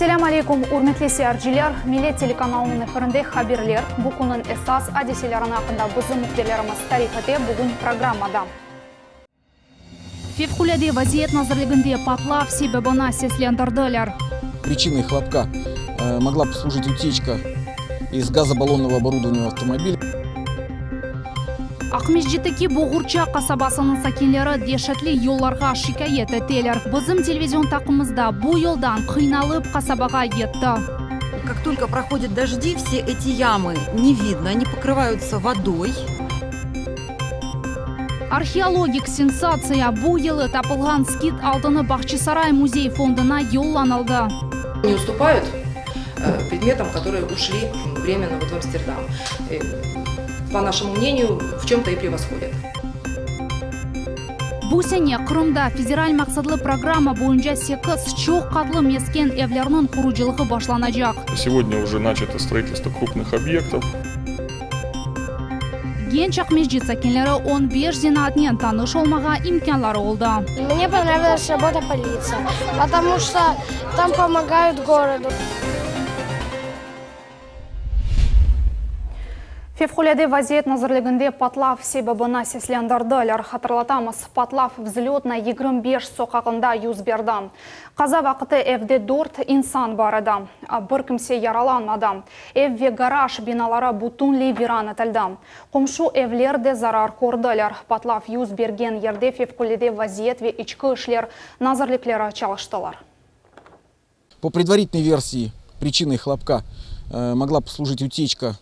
Esselâm aleykum, ürmetli seyirciler! Millet telekanalınıñ efirinde haberler, bu künniñ esas adiselerini aqqında bizim mühbirlerimiz tarif ete, bugün programmada. Fevqulâde vaziyet nazirliginde patlav sebebini seslendirdiler. Причиной хлопка могла послужить утечка из газобаллонного оборудования автомобиля. Aqmescitteki Boğurça qasabasınıñ sakinleri deşetli yollarğa şikâyet eteler. Bizim televizion taqımımızda bu yoldan qıynalıp qasabağa yetti. Как только проходят дожди, все эти ямы не видно, они покрываются водой. Arheologik sensatsiya, bu yılı tapılğan skit altını Bağçasaray müzey fonduna yollanıldı. Не уступают предметам, которые ушли временно вот в Амстердам. По нашему мнению, в чем-то и превосходят. Bu sene Qırımda federal maqsatlı programma boyunca sekiz çoq qatlı mesken evlerniñ qurucılığı başlanacaq. Сегодня уже начато строительство крупных объектов. Genç Aqmescit sakinleri 15 zenaatnen tanış olmağa imkânları oldı. Мне понравилась работа полиции, потому что там помогают городу. Fevqulâde vaziyet nazirliginde patlav sebebini seslendirdiler. Hatırlatamız, patlav Vzlötnaya 25 soqağında yüz berdi. Qaza vaqtı evde dört insan bar edi. Bir kimse yaralanmadı. Ev ve garaj binaları bütünley viran etildi. Qomşu evler de zarar kördiler. Patlav yüz bergen yerde Fevqulâde vaziyet ve İçki işler nazirlikleri çalıştılar. По предварительной версии, причиной хлопка могла послужить утечка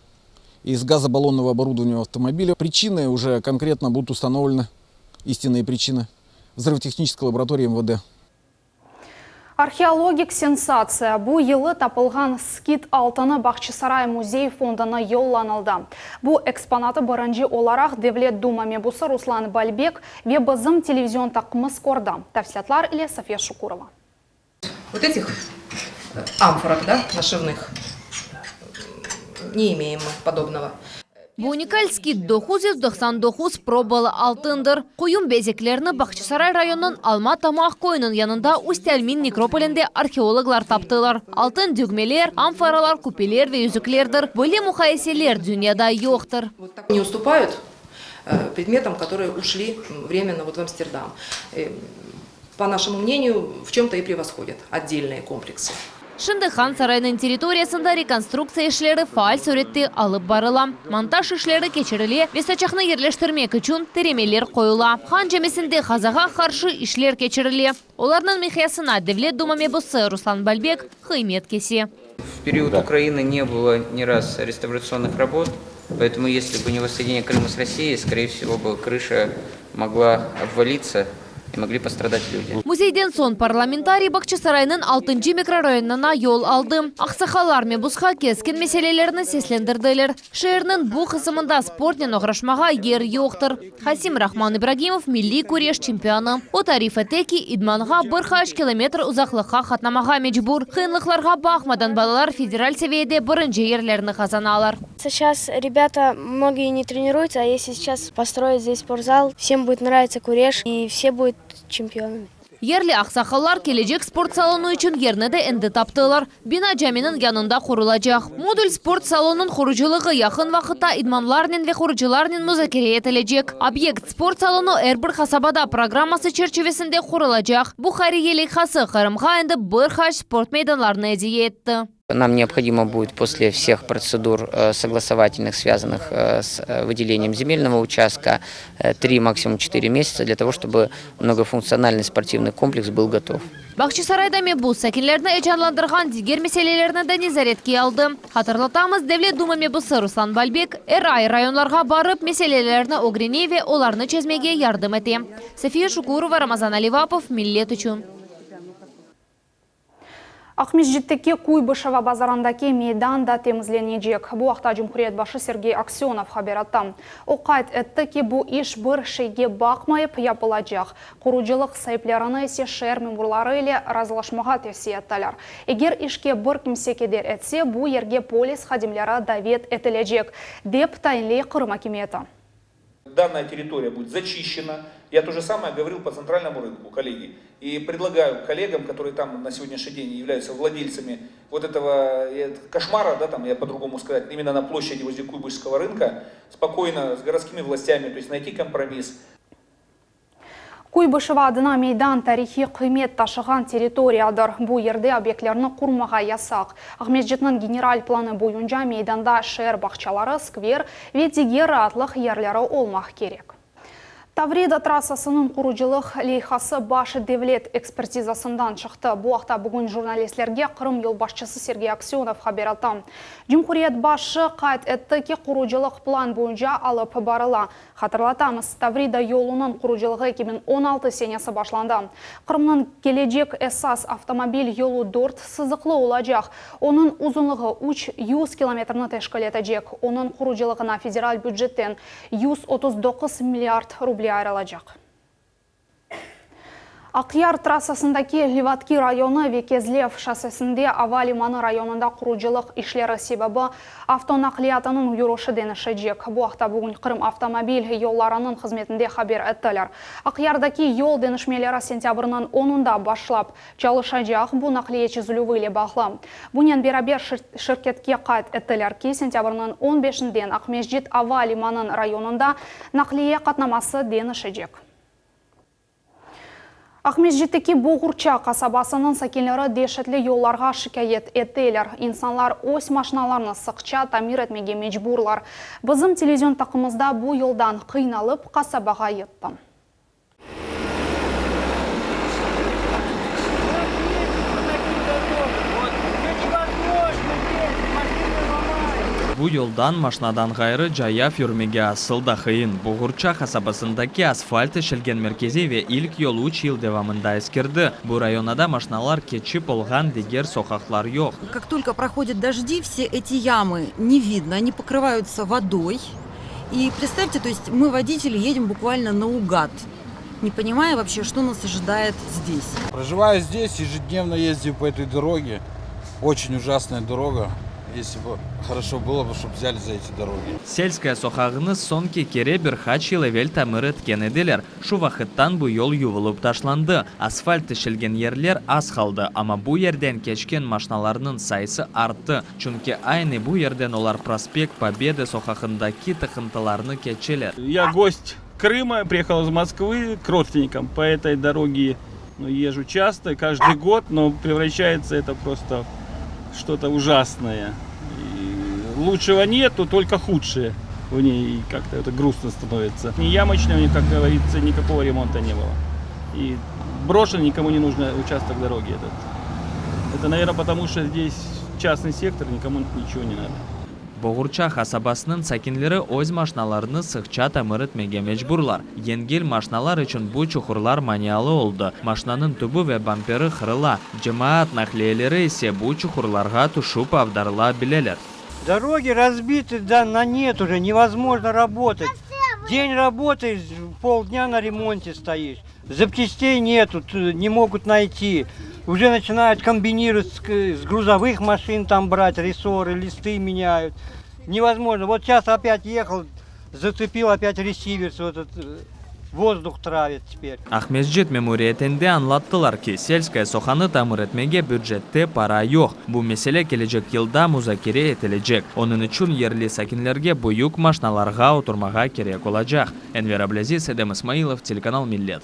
из газобаллонного оборудования автомобиля. Причины уже конкретно будут установлены, истинные причины, взрывотехнической лаборатории МВД. Arheologik sensatsiya, bu yılı tapılğan skit altını Bağçasaray müzey fonduna yollanıldı. Bu eksponatı birinci olaraq Devlet Duma mebusı Ruslan Balbek ve bizim televizion taqımımız kördi. Tafsilâtlar ile Safiye Şukurova. Вот этих амфорок, да, нашивных, не имеем мы подобного. Bu unikal skit 999 probalı altındır. Quyum bezeklerini Bağçasaray rayonınıñ Alma Tamaq köyüniñ yanında Ust-Almin nekropolində arheologlar taptılar. Altın dügmeler, amforalar, küpeler ve yüzüklerdir. Böyle muqayeseler dünyada yoqtır. Не уступают предметам, которые ушли временно вот в Амстердам. По нашему мнению, в чем-то и превосходят отдельные комплексы. Şimdi Han sarayınıñ territoriyasında rekonstruktsiya işleri faal sürette alıp barıla. Montaj işleri keçirile ve saçaqnı yerleştirmek içün tiremeler qoyula. Han camisinde qazağa qarşı işler keçirile. Olarnıñ miqyasına Devlet Duma mebusı Ruslan Balbek qıymet kese. В период Украины не было ни раз реставрационных работ, поэтому если бы не воссоединение Крыма с Россией, скорее всего бы крыша могла обвалиться и могли пострадать люди. Müzeyden soñ parlamentariy Bağçasaraynıñ altıncı mikrorayonına yol aldı. Aqsaqallar mebusqa keskin meselelerni seslendirdiler. Şeerniñ bu qısımında sportnen oğraşmağa yer yoqtır. Hasim Rahman İbragimov milliy küreş çempionı. O tarif ete ki, idmanğa bir qaç kilometr uzaqlıqqa qatnamağa mecbur. Qıyınlıqlarğa baqmadan balalar federal seviyede birinci yerlerni qazanalar. Сейчас ребята многие не тренируются, а если сейчас построить здесь спортзал, всем будет нравиться куреш и все будут чемпионами. Yerli aqsaqallar kelecek sport salonı içün yerni de endi taptılar. Bina caminiñ yanında qurulacaq. Modul sport salonınıñ qurucılığı yaqın vaqıtta idmanlarnen ve qurucılarnen muzakere etilecek. Obyekt sport salonı Er bir qasabada programması çerçivesinde qurulacaq. Bu hayriye leyhası Qırımğa endi bir qaç sport meydanlarını ediye etti. Нам необходимо будет после всех процедур согласовательных, связанных с выделением земельного участка, 3, максимум 4 месяца для того, чтобы многофункциональный спортивный комплекс был готов. Bağçasarayda mebus sakinlerni eyecanlandırğan diger meselelerni de nezaretke aldı. Hatırlatamız, Devlet Duma mebusı Ruslan Balbek er ay rayonlarğa barıp, meselelerni ögrene ve olarnı çezmege yardım ete. Safiye Şukurova, Ramazan Alivapov, Millet içün. Aqmescitteki Kuybışeva bazarındaki meydan da temizlenecek. Bu aqta cumhuriyet başı Sergey Aksönov haber etti. O qayd etti ki, bu iş bir şeyge baqmayıp yapılacaq. Qurucılıq saiplerini ise şeer memurları ile razılaşmağa tevsiye ettiler. Eger işke bir kimse keder etse, bu yerge polis hadimleri davet etilecek, dep tayinley Qırım akimiyeti. Данная территория будет зачищена. Я то же самое говорил по центральному рынку, коллеги. И предлагаю коллегам, которые там на сегодняшний день являются владельцами вот этого кошмара, да, там я по-другому сказать, именно на площади возле Куйбышевского рынка, спокойно с городскими властями, то есть найти компромисс. Kuybışeva adına meydan tarihiy qıymet taşığan territoriyadır. Bu yerde obyektlerni qurmağa yasaq. Aqmescitniñ general planı boyunca meydanda şeer bağçaları, skver ve diger raatlıq yerleri olmaq kerek. Tavrida trassasınıñ qurucılıq leyhası baş devlet ekspertizasından çıqtı. Bu aqta bugün jurnalistlerge Qırım yolbaşçısı Sergey Aksönov haber etti. Cumhuriyet başı qayd etti ki, qurucılıq plan boyunca alıp barıla. Hatırlatamız, Tavrida yolunıñ qurucılığı 2016 senesi başlandı. Qırımnıñ kelecek esas avtomobil yolu dört sızıqlı olacaq, onıñ uzunlığı 300 kilometrni teşkil etecek. Onıñ qurucılığına federal bücetten 139 milliard ruble ayırılacaq. Aqyar trassasındaki Levadki rayonı ve Kezlev şossesinde ava limanı rayonında qurucılıq işleri sebebi avtonaqliyatınıñ yürüşi deñişecek. Bu aqta bugün Qırım avtomobil yollarınıñ hızmetinde haber ettiler. Aqyardaki yol deñişmeleri sentâbrniñ onunda başlap çalışacaq, bu naqliye çezilüvi ile bağlı. Bunen beraber şirketke qayd ettiler ki, sentâbrniñ on beşinden Aqmescit ava limanıñ rayonında naqliye qatnaması deñişecek. Aqmescitteki Boğurça qasabasınıñ sakinleri deşetli yollarğa şikâyet eteler. İnsanlar öz maşinalarını sıqça tamir etmege mecburlar. Bizim televizion taqımızda bu yoldan qıynalıp qasabağa yetti. Bu yoldan maşnadan ğayrı cayav yürmege asıl da qıyın. Boğurça qasabasındaki asfalt töşelgen merkeziy ve ilk yol üç yıl devamında eskirdi. Bu rayonada maşnalar keçip olğan diger soqaqlar yoq. Как только проходят дожди, все эти ямы не видно, они покрываются водой. И представьте, то есть мы, водители, едем буквально наугад, не понимая вообще, что нас ожидает здесь. Проживаю здесь, ежедневно ездю по этой дороге. Очень ужасная дорога. Если бы хорошо было бы, чтобы взяли за эти дороги. Selskaya soqağını soñki kere bir qaç yıl evel tamir etken ediler. Şu vaqıttan bu yol yuvulıp taşlandı. Asfalt töşelgen yerler az qaldı, amma bu yerden keçken maşnalarnıñ sayısı arttı. Çünki aynı bu yerden olar Prospekt Pobedı soqağındaki tıqıntılarnı keçeler. Я гость Крыма, приехал из Москвы к родственникам. По этой дороге ну, езжу часто, каждый год, но превращается это просто в что-то ужасное. И лучшего нету, только худшее в ней, и как-то это грустно становится. Ни ямочного, как говорится, никакого ремонта не было. И брошен никому не нужный участок дороги этот. Это, наверное, потому что здесь частный сектор, никому ничего не надо. Boğurça qasabasınıñ sakinleri öz maşnalarını sıqça tamir etmege mecburlar. Yengil maşnalar içün bu çuqurlar manialı oldı. Maşnanıñ tübü ve bamperi qırıla. Cemaat naqliyeleri ise bu çuqurlarğa tüşip avdarıla bileler. Дороги разбиты, да, на нет уже, невозможно работать. День работаешь, полдня на ремонте стоишь. Запчастей нету, не могут найти. Уже начинают комбинировать с грузовых машин там брать, рессоры, листы меняют. Невозможно. Вот сейчас опять ехал, зацепил опять ресиверс, вот этот э, воздух травит теперь. Aqmescit memuriyetinde añlattılar ki, Selskaya soqağını tamir etmege bücette para yoq. Bu mesele kelecek yılda muzakere etilecek. Onıñ içün yerli sakinlerge büyük maşnalarğa oturmağa kerek olacaq. Enver Ablâziz, Edem İsmailov, telekanal Millet.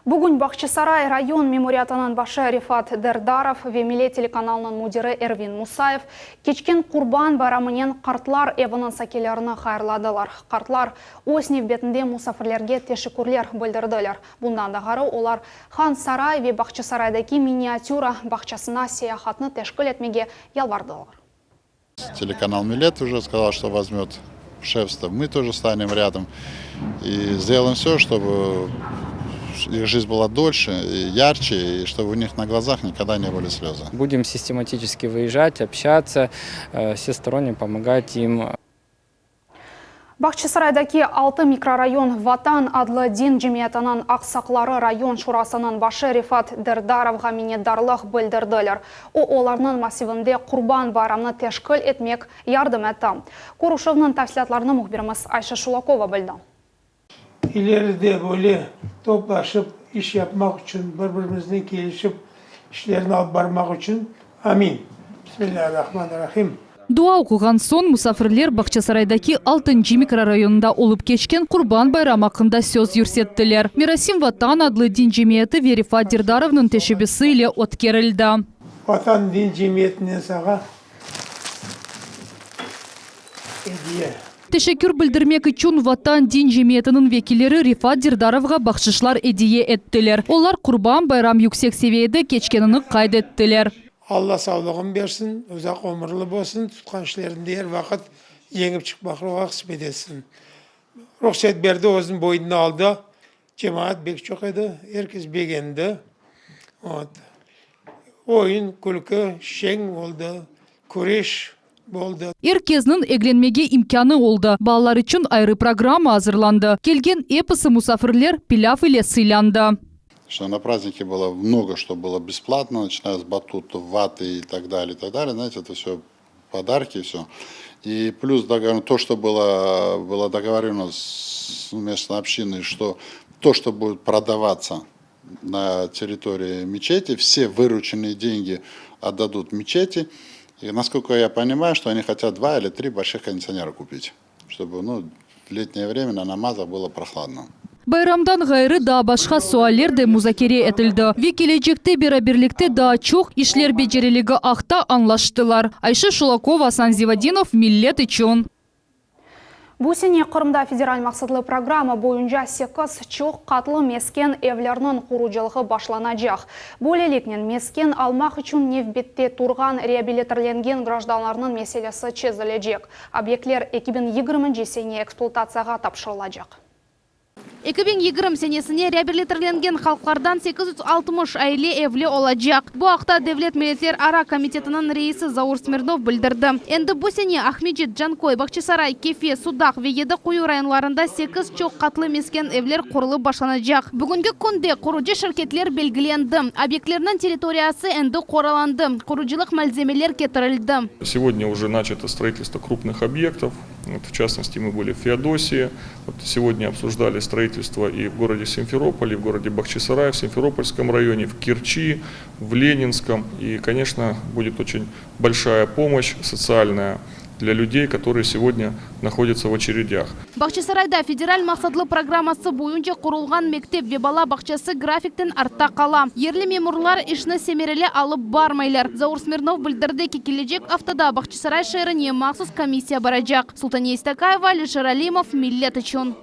Bugün Bağçasaray rayon memuriyetiniñ başı Refat Derdarov ve Millet telekanalınıñ müdiri Ervin Musayev keçken Qurban bayramınen Qartlar eviniñ sakinlerini hayırladılar. Qartlar öz nevbetinde musafirlerge teşekkürler bildirdiler. Bundan da ğayrı olar Han Saray ve Bağçasaraydaki miniatüra bağçasına seyahatnı teşkil etmege yalvardılar. Телеканал «Миллет» уже сказал, что возьмет шефство. Мы тоже станем рядом и сделаем все, чтобы их жизнь была дольше, и ярче, и чтобы у них на глазах никогда не были слезы. Будем систематически выезжать, общаться, э, всесторонне помогать им. Bağçasaraydaki 6 mikrorayon Vatan adlı din cemiyetiniñ aqsaqalları rayon şurasınıñ başı Refat Derdarovğa minnetdarlıq bildirdiler. O, olarnıñ massivinde Qurban bayramını teşkil etmek yardım etti. Körüşüvniñ tafsilâtlarını mühbirimiz Ayşe Şulakova bildi. İleride böyle toplaşıp. iş yapmaq içün, bir-birimiznen kelişip işlerni alıp barmaq içün. Amin. Bismillâhirrahmanirrahim. Dua oquğan soñ musafirler Bağçasaraydaki altıncı mikrorayonında olıp keçken Qurban bayramı aqqında söz yürsettiler. Merasim Vatan adlı din cemiyeti ve Refat Dirdarovnıñ teşebbüsi ile ötkerildi. Vatan din cemiyetinden saña ediye. Teşekkür bildirmek içün Vatan din cemiyetiniñ vekilleri Refat Dirdarovğa bahşışlar ediye ettiler. Olar Qurban bayram yüksek seviyede keçkenini qayd ettiler. Alla sağlığın bersin, uzaq ömürli bolsun, tutqan işlerinde er vaqıt yeñip çıqmaqlığa qısmet etsin. Ruhset berdi, özüniñ boynuna aldı. Cemaat bek çoq edi, er kes begendi. Vot. Oyun, külkü, şeñ oldı, küreş boldı. Er kesniñ eglenmege imkânı oldı. Balalar içün ayrı programma azırlandı. Kelgen episi musafirler pilâv ile sıylandı. Что на празднике было много что было бесплатно, начиная с батутов, ваты и так далее, и так далее. Знаете, это все подарки, все. И плюс то, что было, было договорено с местной общиной, что то, что будет продаваться на территории мечети, все вырученные деньги отдадут мечети. И насколько я понимаю, что они хотят два или три больших кондиционера купить, чтобы ну, в летнее время на намазах было прохладно. Bayramdan ğayrı daa başqa sualler de muzakere etildi ve kelecekte beraberlikte daa çoq işler becereligi aqta añlaştılar. Ayşe Şulakova, Asan Zivadinov, Millet içün. Bu sene Qırımda federal maqsatlı programma boyunca sekiz çoq qatlı mesken evlerniñ qurucılığı başlanacaq. Böyleliknen, mesken almaq içün nevbette turğan reabilitirlengen grajdanlarnıñ meselesi çezilecek. Obyektler 2020 sene ekspluatatsiyağa tapşırılacaq. 2020 senesine reabilitirlengen halqlardan 860 aile evli olacaq. Bu aqta Devlet milletlerara komitetiniñ reisi Zaur Smirnov bildirdi. Endi bu sene Aqmescit, Canköy, Bağçasaray, Kefe, Sudaq ve Yedi Quyu rayonlarında sekiz çoq qatlı mesken evler qurulıp başlanacaq. Bugünki künde qurucı şirketler belgilendi, obyektlerniñ territoriyası endi qoralandı, qurucılıq malzemeler ketirildi. Segodnâ уже начато строительство крупных объектов. Вот, в частности, мы были в Феодосии. Вот сегодня обсуждали строительство и в городе Симферополе, и в городе Бахчисарае, в Симферопольском районе, в Керчи, в Ленинском. И, конечно, будет очень большая помощь социальная для людей, которые сегодня находятся в очередях. Bağçasarayda federal maqsatlı programması boyunca qurulğan mektep ve bala bağçası grafikten artta qala. Yerli memurlar işni semereli alıp barmaylar. Zaur Smirnov bildirdi ki, kelecek aftada Bağçasaray şeerine mahsus komissiya baracaq. Sultaniye İstakayeva, Alişer Alimov, Millet içün.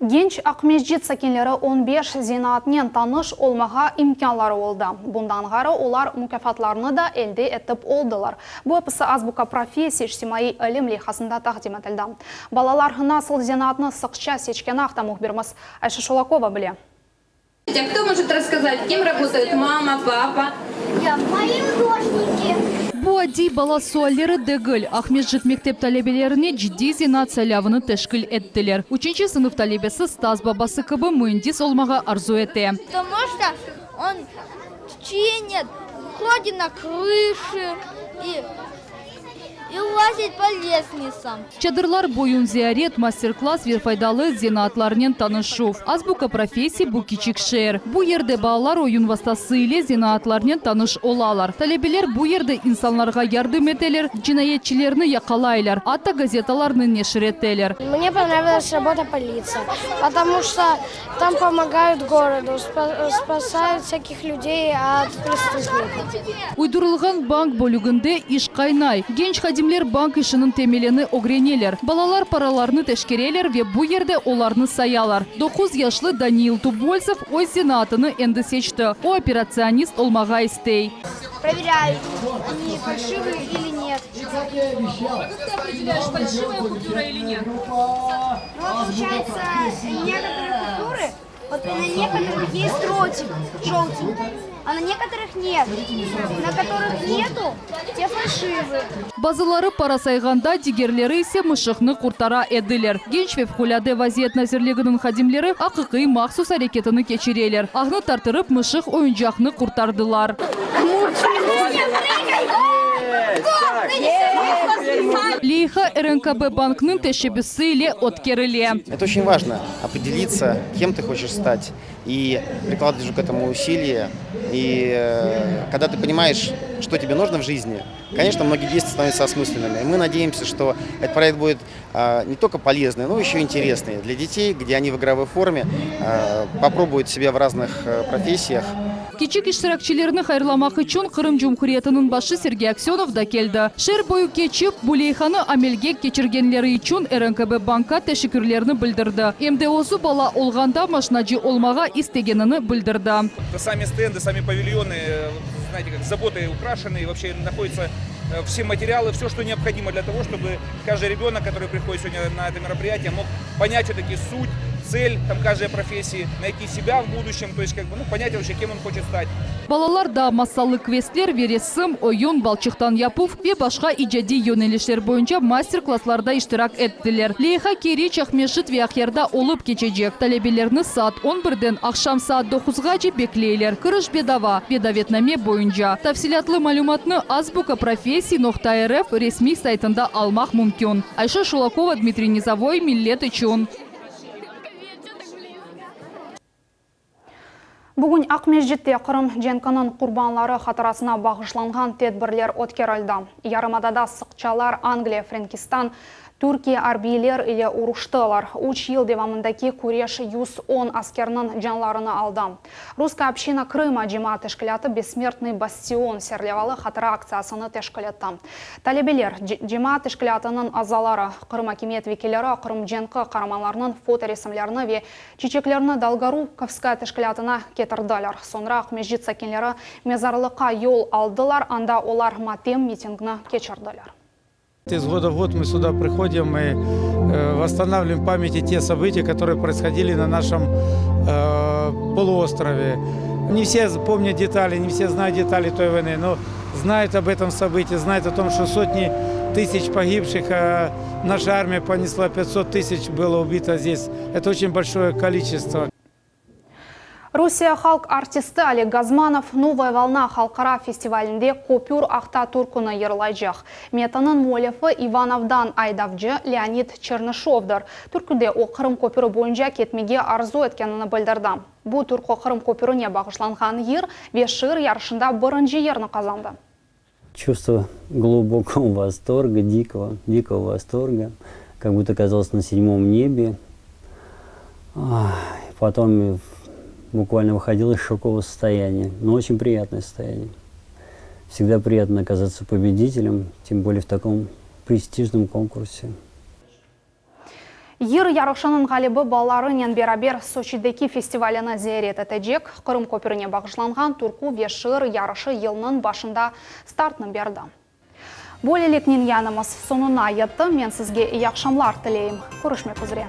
Genç Aqmescit sakinleri on beş zenaatnen tanış olmağa imkânları oldı. Bundan ğayrı, olar mukâfatlarnı da elde etip oldılar. Bu episi Azbuka professiy içtimaiy ilim leyhasında taqdim etildi. Balalar nasıl zenaatnı sıqça seçkeni aqta mühbirimiz Ayşe Şulakova bile. A kto может rasskazat, kem rabotayut mama, papa? Ya, moyi hudojniki. Bu adiy bala sualleri degil. Aqmescit mektep talebelerine ciddiy zenaat saylavını teşkil ettiler. Üçünci sınıf talebesi Stas babası kibi müendis olmağa arzu ete. Potomu çto on çinit, hodit na krışi i i lazit po lestnitsam. Çadırlar boyun ziyaret, master-klass ve faydalı zenaatlarnen tanışuv. Azbuka professiy bu kiçik şeer. Bu yerde balalar oyun vastası ile zenaatlarnen tanış olalar. Talebeler bu yerde insanlarğa yardım eteler, cinayetçilerni yaqalaylar, atta gazetalarnı neşir eteler. Mne ponravilas rabota politsiya, potomu çto tam pomogayut gorodu, spasayut vsyakih lüdey ot prestupnikov. Uydurılğan bank bölüginde iş qaynay. Genç hadimler bank işiniñ temelini ögreneler. Balalar paralarnı teşkereler ve bu yerde olarnı sayalar. Doquz yaşlı Daniil Tuboltsev öz zenaatını endi seçti, o, operatsionist olmağa istey. Proverâyu, oni falşivıye ili net. A kak tı opredelâeş, falşivaya kupüra ili net? Nu, poluçayetsâ, nekotorıye kupüry Vot na nekotorıh est rotик joltenkiy, a na nekotorıh net. Na kotorıh netu, te falşivıye. Bazıları para sayğanda, digerleri ise mışıqnı qurtara ediler. Genç Fevqulâde vaziyet nazirliginiñ hadimleri aqiqiy mahsus areketini keçireler. Ağnı tarttırıp, mışıq oyuncaqnı qurtardılar. Leyha RNKB banknıñ teşebbüsi ile ötkerile. Это очень важно, определиться, кем ты хочешь стать, и прикладывать уже к этому усилия. И когда ты понимаешь, что тебе нужно в жизни, конечно, многие действия становятся осмысленными. И мы надеемся, что этот проект будет не только полезный, но еще интересный для детей, где они в игровой форме попробуют себя в разных профессиях. Kiçik iştirakçilerni hayırlamaq içün Qırım Cumhuriyetiniñ başı Sergey Aksönov da keldi. Şeer boyu keçip, bu leyhanı amelge keçirgenleri içün RNKB bankqa teşekkürlerini bildirdi. Em de özü bala olğanda maşnacı olmağa istegenini bildirdi. Sami stendı, sami pavilyonı, знаете, как заботой украшены, и вообще находятся все материалы, все, что необходимо для того, чтобы каждый ребенок, который приходит сегодня на это мероприятие, мог понять все-таки суть, цель там, каждой профессии, найти себя в будущем, то есть как бы, ну, понять вообще, кем он хочет стать. Balalar da masallı kvestler ve resim, oyun, balçıqtan yapuv ve başqa icadiy yönelişler boyunca master-klasslarda iştirak ettiler. Leyha Keriç, Aqmescit ve Aqyarda olıp keçecek. Talebelerni saat on birden aqşam saat doquzğace bekleyler. Kiriş bedava ve davetname boyunca. Tafsilâtlı malümatnı Azbuka professiy noqta rf resmiy saytında almaq mümkün. Ayşe Şulakova, Dmitriy Nizovoy, Millet içün. Bugün Aqmescitte Qırım cenkiniñ qurbanları hatırasına bağışlanğan tedbirler ötkerildi. Yarımadada sıqçalar Angliya, Frenkistan, Türkiye arbiyler ile uruştılar. Üç yıl devamındaki küreş 110 askerniñ canlarını aldı. Russkaya obşçina Krıma cemaat teşkilâtı Bessmertnıy bastion serlevalı hatıra aktsiyasını teşkil etti. Talebeler, cemaat teşkilâtınıñ azaları, Qırım akimiyet vekilleri Qırım cenki qaramanlarınıñ fotoresimlerini ve çiçeklerini Dolgorukovskaya teşkilâtına ketirdiler. Soñra Aqmescit sakinleri mezarlıqqa yol aldılar, anda olar matem mitingni keçirdiler. Из года в год мы сюда приходим и восстанавливаем в памяти те события, которые происходили на нашем полуострове. Не все помнят детали, не все знают детали той войны, но знают об этом событии, знают о том, что сотни тысяч погибших, наша армия понесла 500 тысяч, было убито здесь. Это очень большое количество. Rusiye halq artisti Oleg Gazmanov Novaya volna halqara festivalinde Köpür aqta türküni yırlaycaq. Metinniñ müellifi İvanovdan aydavcı Leonid Çernışovdır. Türküde o Qırım köpüri boyunca ketmege arzu etkenini bildirdi. Bu türkü Qırım köpürine bağışlanğan yır ve şiir yarışında birinci yerni qazandı. Чувство глубокого восторга, дикого, дикого восторга, как будто оказался на седьмом небе. Потом буквально выходил из шокового состояния, но очень приятное состояние. Всегда приятно оказаться победителем, тем более в таком престижном конкурсе. Yır yarışınıñ ğalibi balalarınen beraber Soçideki festivalini ziyaret etecek. Qırım köpürine bağışlanğan türkü ve şiir yarışı yılnıñ başında startnı berdi. Böyleliknen yayınımız soñuna yetti. Men sizge iyi aqşamlar tileyim. Körüşmek üzre.